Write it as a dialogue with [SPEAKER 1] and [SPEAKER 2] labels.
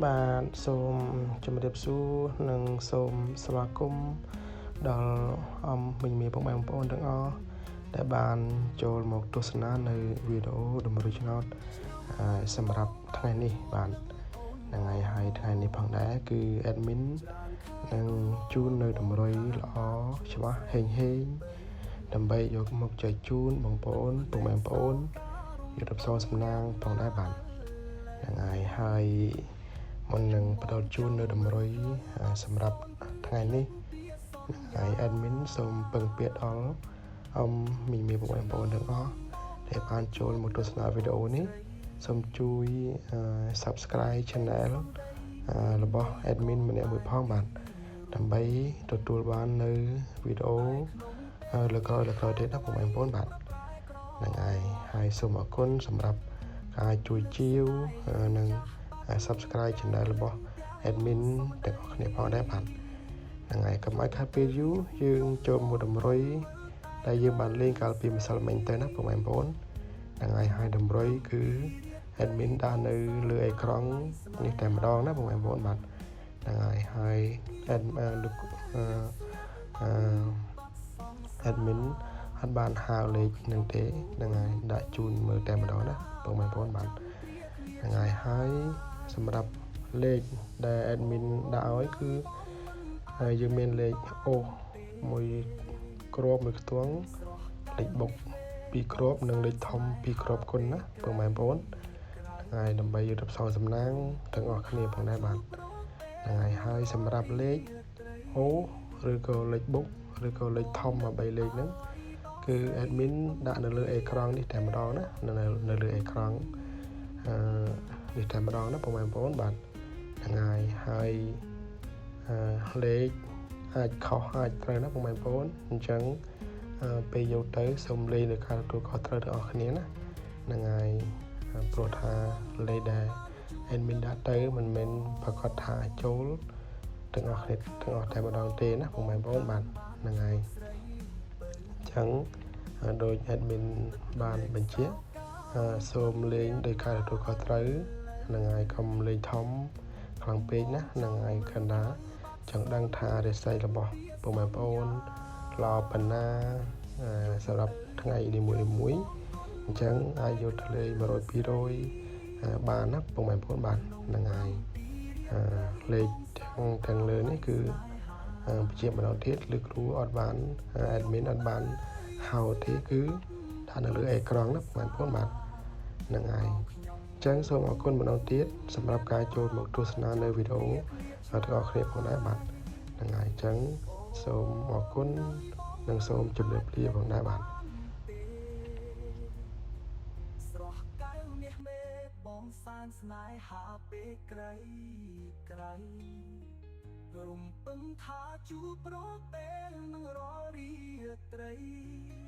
[SPEAKER 1] បាទសូមជម្រាបសួរនិងសូមស្វាគមន៍ដល់អំមិញមីពុកម៉ែបងប្អូនទាំងអស់ដែលបានចូលមកទស្សនានៅវីដេអូតម្រុយឆ្នោតសម្រាប់ថ្ងៃនេះបាទហ្នឹងហើយហើយថ្ងៃនេះផងដែរគឺ admin នឹងជូននៅតម្រុយល្អច្បាស់ហេងហេងដើម្បីយកមកចែកជូនបងប្អូនពុកម៉ែបងប្អូនយកទៅផ្សងសំណាងផងដែរបាទហ្នឹងហើយហើយមុននឹងផ្ដល់ជូននៅតម្រុយសម្រាប់ថ្ងៃនេះហើយ admin សូមពឹងពាក្យដល់អមមីមីបងប្អូនទាំងអស់ដែលបានចូលមកទស្សនាវីដេអូនេះសូមជួយ Subscribe Channel របស់ admin ម្នាក់មួយផងបាទដើម្បីទទួលបាននៅវីដេអូលើក្រោយលើក្រោយទៀតណាបងប្អូនបាទហ្នឹងហើយហើយសូមអរគុណសម្រាប់ការជួយជាវនិង Subscribe Channel របស់ admin ទាំងអស់គ្នាផងដែរបាទហ្នឹងហើយកុំឲ្យខាតពេលយូរយើងចូលមកតម្រុយដែលយើងបានលេងកាលពីម្សិលមិញទៅណាបងប្អូនហ្នឹងហើយហើយតម្រុយគឺ admin ដាក់នៅលើអេក្រង់នេះតែម្ដងណាបងប្អូនបាទហ្នឹងហើយហើយ admin លោកអឺ admin អត់បានហៅលេខនឹងទេហ្នឹងហើយដាក់ជូនមើលតែម្ដងណាបងប្អូនបាទហ្នឹងហើយហើយសម្រាប់លេខដែល admin ដាក់ឲ្យគឺយើងមានលេខអូមួយគ្រាប់មួយខ្ទង់លេខបុកពីរគ្រាប់និងលេខធំពីរគ្រាប់គុណណាបងប្អូនហ្នឹងហើយដើម្បីយកទៅផ្សងសំណាងទាំងអស់គ្នាផងដែរបាទហ្នឹងហើយហើយសម្រាប់លេខអូឬក៏លេខបុកឬក៏លេខធំមក3លេខហ្នឹងគឺ admin ដាក់នៅលើអេក្រង់នេះតែម្ដងណានៅលើអេក្រង់អឺនេះតែម្ដងណាបងប្អូនបាទហ្នឹងហើយហើយអឺលេខអាចខុសអាចត្រូវណាបងប្អូនអញ្ចឹងពេលយកទៅសូមលេងនៅការទទួលខុសត្រូវទាំងអស់គ្នាណាហ្នឹងហើយព្រោះថាលេខដែល admin ដាក់ទៅមិនមែនប្រកាសថាចូលទាំងអស់គ្នាទាំងអស់តែម្ដងទេណាបងប្អូនបាទហ្នឹងហើយអញ្ចឹងដោយ admin បានបញ្ជាក់សូមលេងដោយការទទួលខុសត្រូវហ្នឹងហើយកុំលេងធំខ្លាំងពេកណាហ្នឹងហើយកណ្ដាចង់ដឹងថារិស័យរបស់ពុកម៉ែបងប្អូនល្អប៉ុណ្ណាសម្រាប់ថ្ងៃនីមួយៗអញ្ចឹងអាចយកទៅលេង100 200បានណាពុកម៉ែបងប្អូនបាទហ្នឹងហើយលេខទាំងទាំងលើនេះគឺបញ្ជាម្ដងទៀតឬគ្រូអត់បាន admin អត់បានហៅទេគឺដាក់នៅលើអេក្រង់ណាបងប្អូនបាទហ្នឹងហើយអញ្ចឹងសូមអរគុណម្ដងទៀតសម្រាប់ការចូលមកទស្សនានៅវីដេអូទាំងអស់គ្នាផងដែរបាទហ្នឹងហើយអញ្ចឹងសូមអរគុណនិងសូមជម្រាបលាផងដែរបាទ
[SPEAKER 2] ស្រស់កែវមាសមេបងសានស្នេហាពេលក្រៃក្រៃរំពឹងថាជួបប្រពេលនឹងរាល់រាត្រី។